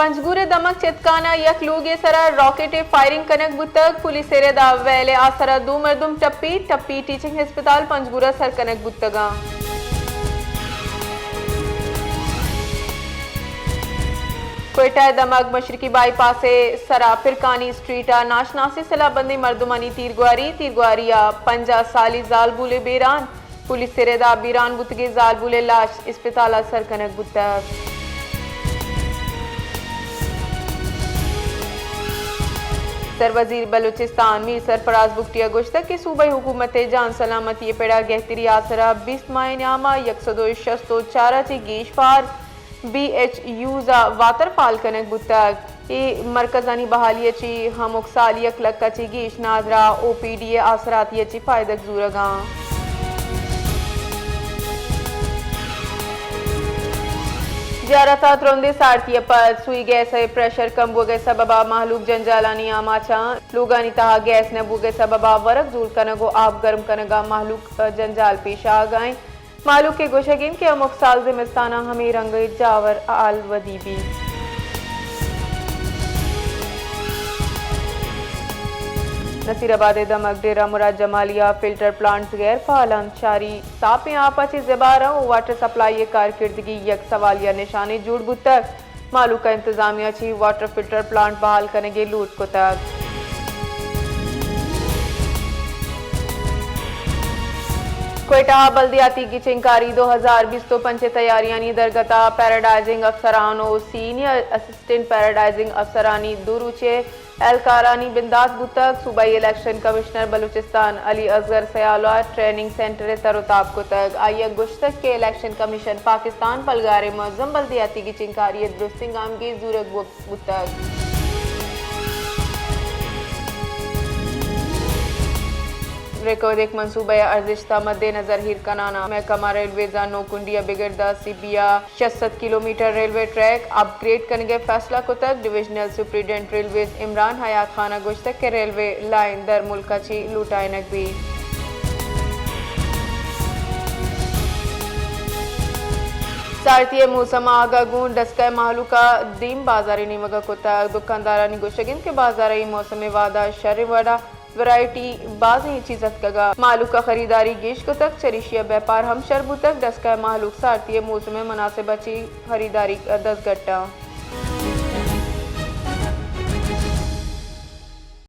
پنجگور ءِ دمگ چتکان ءَ یک لوگے ءِ سرا راکٹ ءِ فائرنگ کنگ بوتگ۔ پولیس ءِ رد ءَ ویل ءِ آسرا دو مردم ٹپی، ٹپی ٹیچنگ ہسپتال پنجگور ءَ سر کنگ بوتگ اَنت۔ کوئٹہ ءِ دمگ مشرقی بائی پاس ءِ سرا پرکانی اسٹریٹ ءَ ناشناسیں سلاہ بندیں مردمانی تیرگواری، تیرگواری ءَ پنجاہ سالی زالبولے بیران۔ پولیس ءِ رد ءَ بیران بوتگیں زالبول ءِ لاش اسپتال ءَ سر کنگ بوتگ۔ سروزیر بلوچستان میر سرفراز بگٹی ءَ گوشتگ کہ صوبائی حکومت ءِ جان سلامتی ءِ پڑ ءَ گہتری آسرا بیست ماہ ءِ نیام ءَ یک سد ءُ شست ءُ چار ءَ چہ گیش فار بی ایچ یوز ءَ واتر فعال کنگ بوتگ۔ اے مرکزانی بحالی ءَ چہ ہمک سال یک لکھ ءَ چہ گیش نادراہ او پی ڈی ءِ آسراتی ءَ چہ پائدگ زورگ ءَ اَنت۔ زیارت ءَ ترندیں سارتی ءَ پد سوئی گیس ءِ پریشر کم بوگ ءِ سبب ءَ مہلوک جنجالانی آماچ اَنت۔ لوگانی تہا گیس نہ بوگ ءِ سبب ءَ ورگ زور کنگ ءُ آپ گرم کنگ ءَ مہلوک جنجال پیش آہگ ءَ اِنت۔ مہلوک ءِ گوشگ اِنت کہ ہمک سال زمستان ءَ ہمے رنگ ءَ جاور حال ودی بیت۔ نصیر آباد ءِ دمگ ڈیرہ مراد جمالی ءَ فلٹر پلانٹس غیر فعال اَنت، شاری ساپیں آپ ءَ چہ زبہر اَنت ءُ واٹر سپلائی ءِ کارکردگی یک سوالیہ نشانے جوڑ بوتگ۔ مہلوک ءَ انتظامیہ ءَ چہ واٹر فلٹر پلانٹ بحال کنگ ءِ لوٹ کتگ۔ کوئٹہ ءَ بلدیاتی گچینکاری دو ہزار بیست ءُ پنچ ءِ تیاریانی درگت ءَ پیراڈائزنگ افسران ءُ سینئر اسسٹنٹ پیراڈائزنگ افسرانی دو روچے اہلکارانی بندات بوتگ۔ صوبائی الیکشن کمشنر بلوچستان علی اصغر سیال ءَ ٹریننگ سینٹر ءِ تر ءُ تاب کتگ۔ آئی ءَ گوشتگ کہ الیکشن کمیشن پاکستان پلگار ءِ منظم بلدیاتی گچینکاری ءِ درستیں گامگیج زورگ بوتگ۔ ریکوریک منصوبہ ءِ ارزشت ءَ مد نظر ایر کنان ءَ محکمہ ریلویز ءَ نوکنڈی ءَ بگر داں سی بی ءَ شش سد کلومیٹر ریلوے ٹریک اپ گریڈ کنگ ءِ فیصلہ کتگ۔ ڈویژنل سپرنٹنڈنٹ ریلویز عمران حیات خان ءَ گوشتگ کہ ریلوے لائن در ملک ءَ چہ لوٹائینگ بیت۔ سارتی ءِ موسم ءَ آگاہ گوں ڈسکہ ءِ مہلوک ءَ دیم بازار ءِ نیمگ ءَ کتگ۔ دکاندارانی گوشگ اِنت کہ بازار ءَ اے موسم ءِ وہد ءَ شریں وڑ ءَ ورائٹی بازیں چیز اتکگ ءُ مہلوک ءَ خریداری گیش کتگ، چریشی ءَ بیپار ہم شر بوتگ۔ ڈسکہ ءِ مہلوک سارتی ءِ موسم ءِ مناسبت ءَ چہ خریداری ءَ دزگٹ اَنت۔